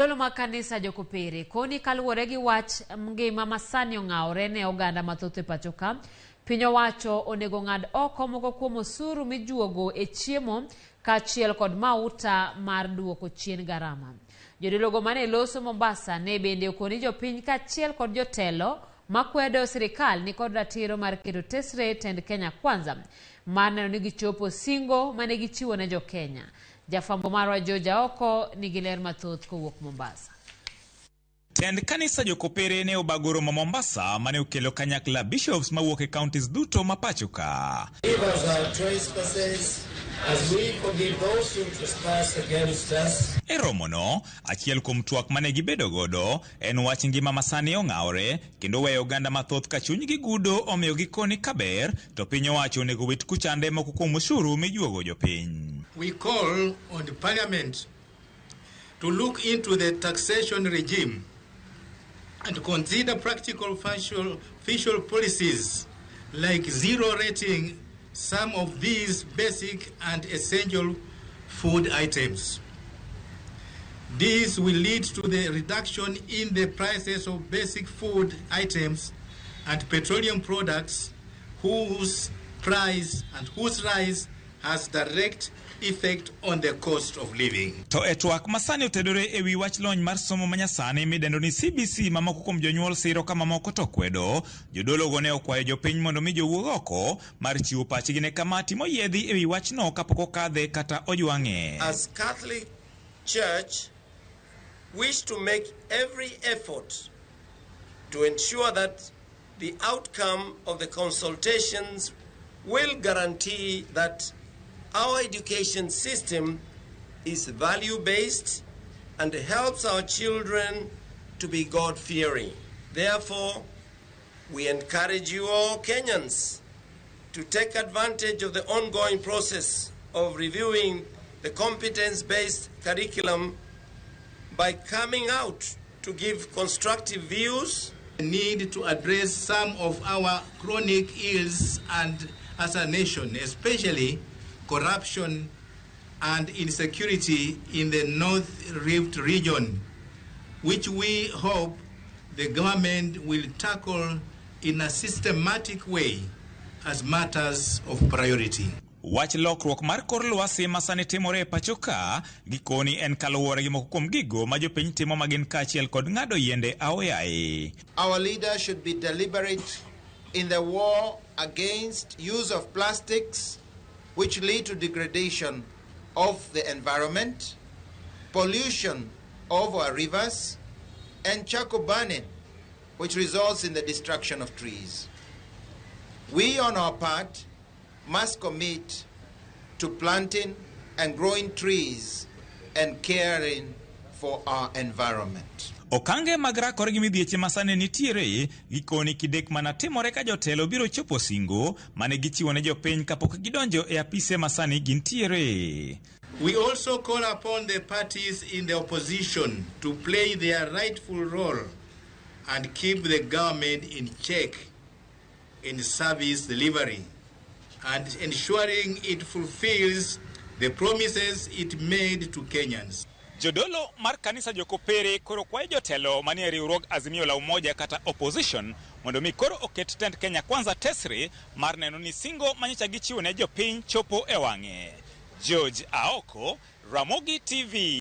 Jodolo mag kanisa Jokopere koni kaluwore gi wach ngima masani ong'awore ne oganda mathoth e pacho ka, piny owacho onego ng'ad oko moko kuom osuru mijuogo e chiemo kaachiel kod mauta mar duoko chien garama. Jodologo mane loso Mombasa ne bende okoni jopiny kaachiel kod jotelo makwedo sirikal nikod ratiro mar keto tesre tend Kenya Kwanza mar neno ni gichopo singo mane gichiwo ne jokenya. Jafwambo marwa George Aoko nigi ler mathoth kowuok Mombasa. Tend kanisa Jokopere ne obago romo Mombasa mane okelo kanyakla bishops mawuok e counties duto ma pacho ka. Forgive us our trespasses, as we forgive those who trespass against us. E romono, achiel kuom twak mane gibedo godo en wach ngima masani ong'awore kendo weyo oganda mathoth ka chunygi gudo omiyo gikoni kaber to piny owacho onego wit kuchande moko kuom osuru mijuogo jopiny. We call on the Parliament to look into the taxation regime and consider practical fiscal policies like zero rating some of these basic and essential food items. This will lead to the reduction in the prices of basic food items and petroleum products whose price and whose rise has direct effect on the cost of living. To e twak masani otedore e wi wach lony mar somo manyasani midendo ni CBC ma moko kuom jonyuol siro ka mamoko to kwedo, jodologo ne okwayo jopiny mondo mi jowuog oko mar chiwo pachgi ne kamati moyiedhi e wi wachno kapok okadhe kata ojwang'e. As Catholic Church, wish to make every effort to ensure that the outcome of the consultations will guarantee that our education system is value-based and helps our children to be God-fearing. Therefore, we encourage you all Kenyans to take advantage of the ongoing process of reviewing the competence-based curriculum by coming out to give constructive views. We need to address some of our chronic ills and as a nation, especially corruption and insecurity in the North Rift region, which we hope the government will tackle in a systematic way as matters of priority. Wach lokruok mar kor lwasi ma sani timore e pacho ka gikoni en kaluwore gi moko kuom gigo ma jopiny timo ma gin kaachiel kod ng'ado yiende aoyaye. Our leaders should be deliberate in the war against use of plastics, which lead to degradation of the environment, pollution of our rivers, and charcoal burning, which results in the destruction of trees. We, on our part, must commit to planting and growing trees and caring for our environment. Okange mag rakore gi midhieche masani nitiere gikoni kidek mana timore ka jotelo biro chopo singo mane gichiwo ne jopiny kapok gidonjo e apise masani gintiere. We also call upon the parties in the opposition to play their rightful role and keep the government in check in service delivery and ensuring it fulfills the promises it made to Kenyans. Jodolo mar kanisa Jokopere koro kwayo jotelo manie riwruog Azimio la Umoja kata opposition mondo mi koro oket tend Kenya Kwanza tesre mar neno ni singo manyocha gichiwo ne jopiny chopo e wang'e. George Aoko, Ramogi TV.